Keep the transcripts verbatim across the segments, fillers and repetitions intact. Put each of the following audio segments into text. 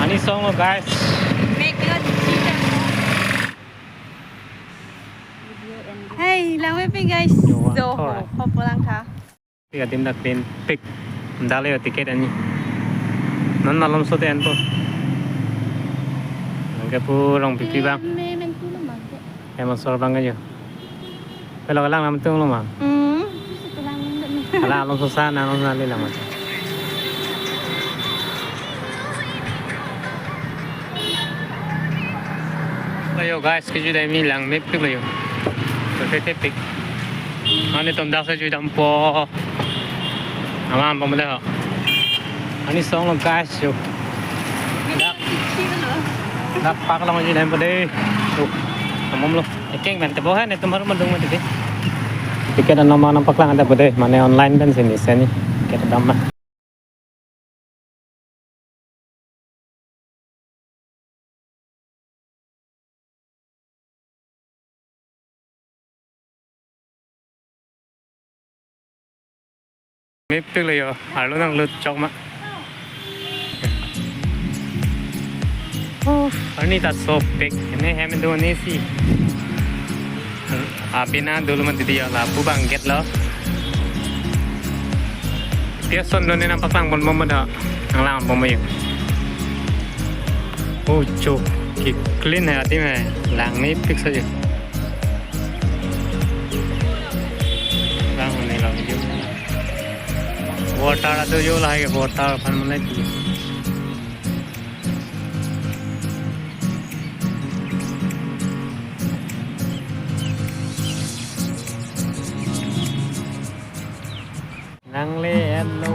Ni song lo, guys. Make your decision. Hey, Langmepik guys. Yo, so, Langtor, eh, ho, ho pulang tha. Tiga tim dak clean pik. Dale yo ticket ani. Non malom so te anpo. Nangke pu rong pipi bang. Me, me, men tu lo mang ke. Em asor bang ayo. Pelo kalang lam tung lo mang. Hmm, tu si kalang lam tung. Ala alom so sa na alom na le lang ma. Ayo guys, kejui dai mi Langmepik lo yo. Tete pik. Ani tom dak sa jui dampo. Aman pamade ho. Ani song lo guys yo. Dak. Dak park along jui dampo de. Tuh. Amom lo. Ekeng pen te bo hai ne tum harum mandung mati de. Ticket an nama nampak lang ada bo de. Mane online pen sini sini. Ticket dam ma. Mepik lo yo, arlo nanglut chok ma. Oh, arni ta sopik, ne hem do ne si. Abina dolo mati dia lapu bang gate lo. Dia son lo ne nangpaklang pon bom da. Nanglang bom yo. Oh, chok. Ki clean hai adim hai. Langmepik saja. Lang ne lo yo. Water ado yo lahai ke water aphan malai pi. Nangle elo.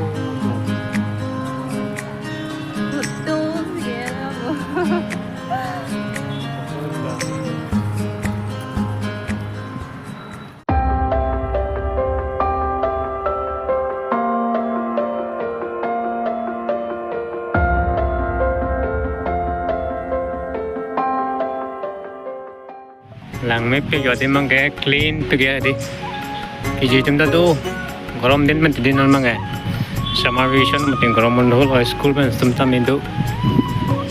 Langmepik yo adim abang ke clean pik ya di. Kejui atum ta do. Gorom din mati di non abang ke. Summer vacation mati gorom bondo lo school pen sum tam indo.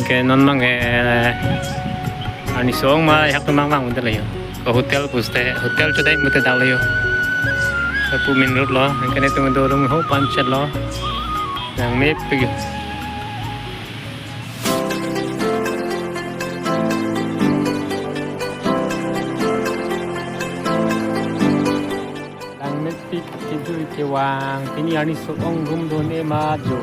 Ke non abang ke arni song ma hak tum abang abang mati lo yo. Ke hotel puste, hotel chodai mati dak lo yo. Ke pu main road lo, ke ne tum do room ho panchet lo. Langmepik yo. Langmepik kejui kevang, pini arni so-ong room do ne ma jo.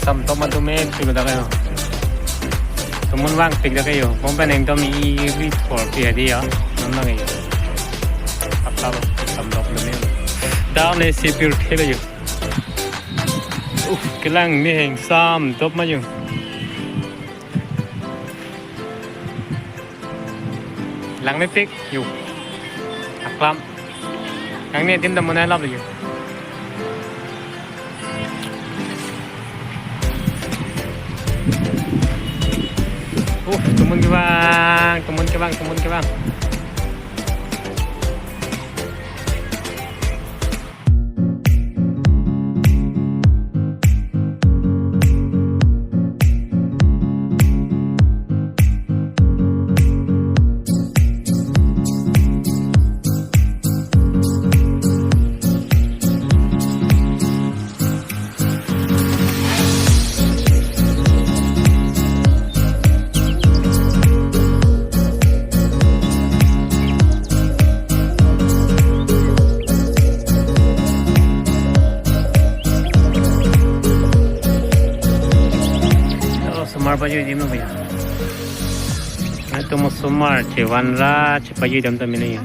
Sam tom atum mepik dak yo. Tumun vangpik dak yo. Pom pen ekdom i ri por pi adi yo. Non abang yo. Apal sam dok dum yo. Down ne si pir thelo yo. Uh, kelang meheng sam dop ma yo. Langmepik yo. Aklam. Yang ne adim dam monai lap lagi. Uh, tumun kevang, tumun kevang, tumun kevang. Osomar pajui adim lo ya. Atum osomar chevanra chepajui adim ta mene ya.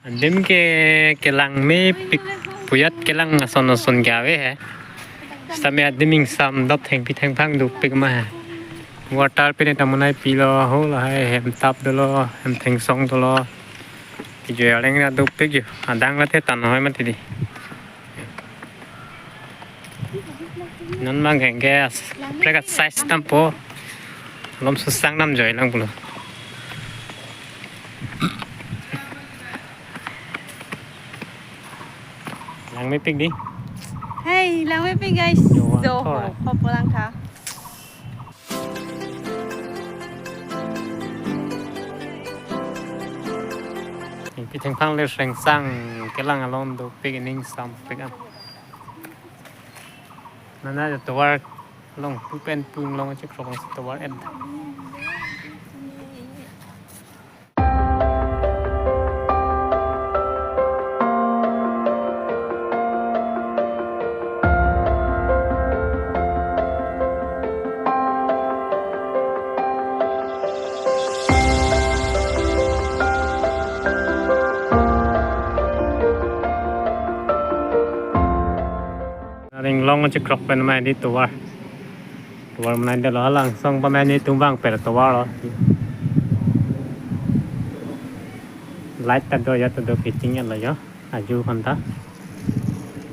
Adim ke kelang mepik puyat kelang ason ason ke ave he. Sitame adim ingsam dop, thengpi thengphang dopik ma he. Water pine ta monai pilo ho, lahai hem tap dolo, hem thengsong dolo. Kejui areng ra dopik jo. Adang la te tan hoi mati di. Non abang ke, ke as, prek a size dampo. Lom susang damjoi lang pulo. Langmepik di. Hey, langmepik guys. Yo, so, thor. Ho, ho pulang tha. Thengpi thengphang le srengsang kelang along dopik, ining sampik an. Nana tovar along pu pen pu along chekrok si tovar et. Aring along chekrok pen mai di tovar. Tovar monai dolo, halangsong pamai netum vang per tovar lo. Light ta do, ya ta do, keching ya lo ya. Aju khanta.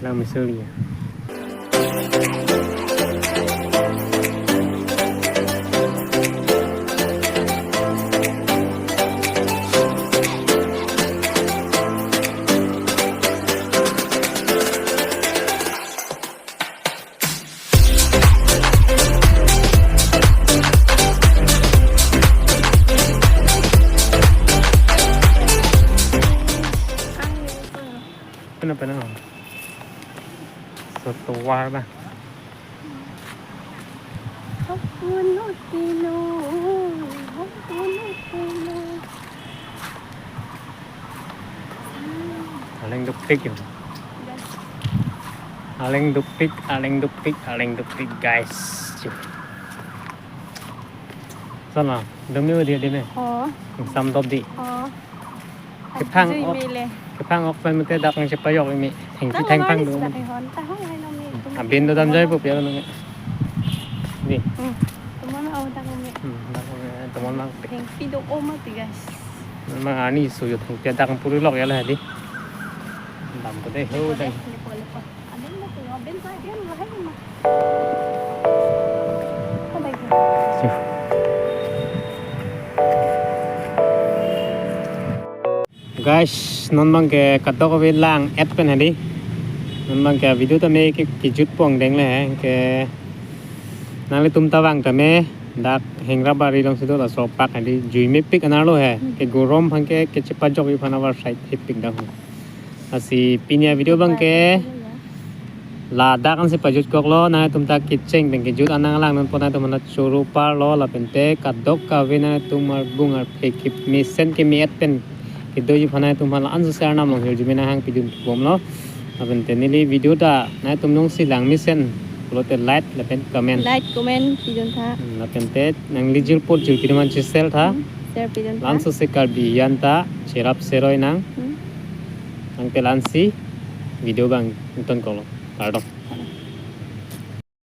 Lang mesuri ya. Pena pena. Soto war ba. Hapun utilo, hapun utilo. Aleng dopik yo. Aleng dopik, aleng dopik, aleng dopik, guys. Sana, demi dia demi. Oh. Sam dop di. Oh. Kephang ok. Kejui mele. Kephang ok pen mate dak nangchepajok imi. Thengpi thengphang do. Dak ihon, tahong hai lo mi. Abin do damjoi pup ya lo mi. Di. Hmm. Tomon au dak mi. Hmm, dak mi, tomon mang. Thengpi do-o mati, guys. Mang ani su yo thengpi dak puri lok ya lah di. Dam ko de ho dang. Lepo, lepo. Guys, non abang ke kadokave lang et pen hadi. Non abang ke video tame ke kejut pon deng le he ke nanglitum ta vang tame dak Hengrabari along si do laso apak hadi, jui mepik anerlo he. Hmm. Ke gorom aphan ke kechepajok aphan avar side hepik dang ho. Lasi pini avideo abang ke ladak ansi pajut koklo, nangtum ta kecheng pen kejut anang lang non pon nangtum aphan choro parlo, lapen te kadokave nangtum arbung arphe kemesen keme-et pen kedoji aphan nangtum aphan la-an si arnam along hirjume nanghang pidun bomlo. Lapen te neli video ta nangtum nong si lang mesen pulote like lapen comment. Like, comment pidun tha. Hmm, lapen te nangli jirpo jirpi atum aphan share tha. Hmm, share pidun tha. Laso si Karbi an ta cherap cheroi nang. Hmm. Nangte la-an si video abang ington koklo. Kardom.